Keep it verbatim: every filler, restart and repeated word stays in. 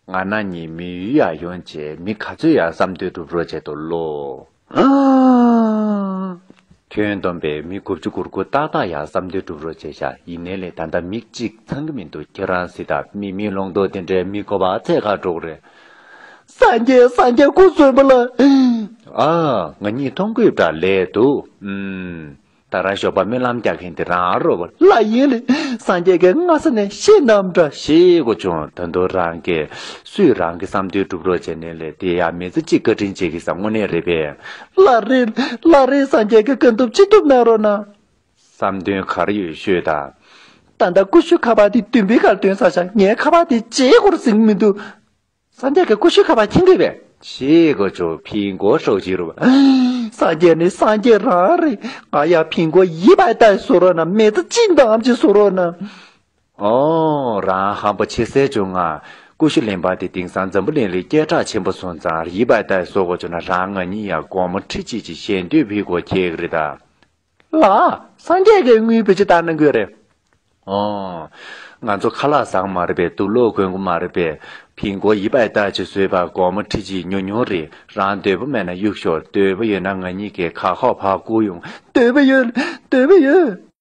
ང་ན་ནི་མི་ཡུལ་ཡར་ཡོང་བྱས་མི་ག་ཚོད་ཡར་བསམ་དོན་འགྲུབ་རོགས་བྱས་འདུག་ལོ། ཁྱོན་བསྡོམས་པས་མི་དགུ་བཅུ་གོ་དགུ་ཏག་ཏག་ཡར་བསམ་དོན་འགྲུབ་རོགས་བྱས་ཤག་ཡིན་ནའི་ལས་ད་ལྟ་མིག་གཅིག་ཚང་གི་མི་འདུག་ཁྱེད་རང་སྲིད་ད་མི་མིན་ལོང་རྡོག་དེ་འདྲའི་མི་གོ་བ་ཚད་ཁ་འགྲོ་གི་རེད། སངས་རྒྱས་སངས་རྒྱས་སྐུ་གསོན་པོ་ལ། ཨ་ང་གཉིས་མཐོང་གོས་འདྲ་ལས་འདུག་ཨུམ། ད་རང་ཞོགས་པ་སྨོན་ལམ་རྒྱག་མཁན་དེ་རང་རོ་བ་ལ་ཡིན་ལེ། སངས་རྒྱས་ཀྱི་སྔ་ས་ནས་ཤེས་ནམ་འདྲ་ཞེས་གོ་བྱུང་། ད་དུང་རང་གིས་སུས་རང་གི་བསམ་དོན་འགྲུབ་རོགས་བྱས་ནས་ལས་དེ་ཡང་མི་ཚེ་གཅིག་བཀའ་དྲིན་བྱེད་ཀྱི་ས་དངོས་གནས་རེད་པས། ལ་རེ་ལ་རེ་སངས་རྒྱས་ཀྱི་བཀའ་འཐུབ་ཅི་ཐུབ་གནང་རོགས་གནང་། བསམ་དོན་ག་རེ་ཡོད་ཤོད་དང་། ད་ལྟ་ཀུ་ཤུ་ཁ་པར་དེ་བདུན་པའི་ཁར་བཏོན་ཚར་ཤག་ངའི་ཁ་པར་དེ་བརྗེད་སྐོར་ཟིན་མི་འདུག་སངས་རྒྱས་ཀྱི་ཀུ་ཤུ་ཁ་པར་མཁྱེན་གྱི་རེད། ཞེས་གོ་ཆོ་ཕིང་གོ་ཧྲོག་ཅིག་རུ། སངས་རྒྱས་ནི་སངས་རྒྱས་རང་རེད། ང་ཡ་ཕིང་གོ་ཡིད་པའི་ལྟ་བཟོ་རོགས་ན་མེ་ཚ་ཅི་འདམ་ཅི་བཟོ་རོགས་ན། ཨོ་རང་ཧམ་པ་ཆེ་སའི་བྱུང་ང་། ཀུ་ཤུ་ལེན་པ་དེ་དེང་སང་འཛམ་བུ་གླིང་ལ་སྐད་གྲགས་ཆེན་པོ་སོང་ཙང་ཡིད་པའི་ལྟ་བཟོ་གོ་ཆོ་ན་རང་ང་གཉིས་ཡ་སྒོར་མོ་ཁྲི་གཅིག་ཅིག་ཞལ་འདོན་ཕུལ་གོ་ཁྱེད་ཀྱི་རེད་ད། ལགས། སངས་རྒྱས་ཀྱིས་དངུལ་བེད་སྤྱོད་བཏང་གནང་གི་ཡོད་རེད། ཨོ། ང་ཚོ་ཁ་ལག་བཟང་མ་རེད་པས། དུག་ལོག་གོན་གི་མ་རེད་པས། ཕིང་གོ་ཡིད་པའི་ལྟ་ཅི་བཟོས་པ་སྒོར་མོ་ཁྲི་གཅིག་ཉུང་ཉུང་རེད། རང་འདོད་པ་མེད་ན་གཡུག་ཤོག་འདོད་པ་ཡོད་ན་ང་གཉིས་ཀྱིས་ག་ཁོག་ཕར་བསྐུར་ཡོང་། འདོད་པ་ཡོད། འདོད་པ་ཡོད།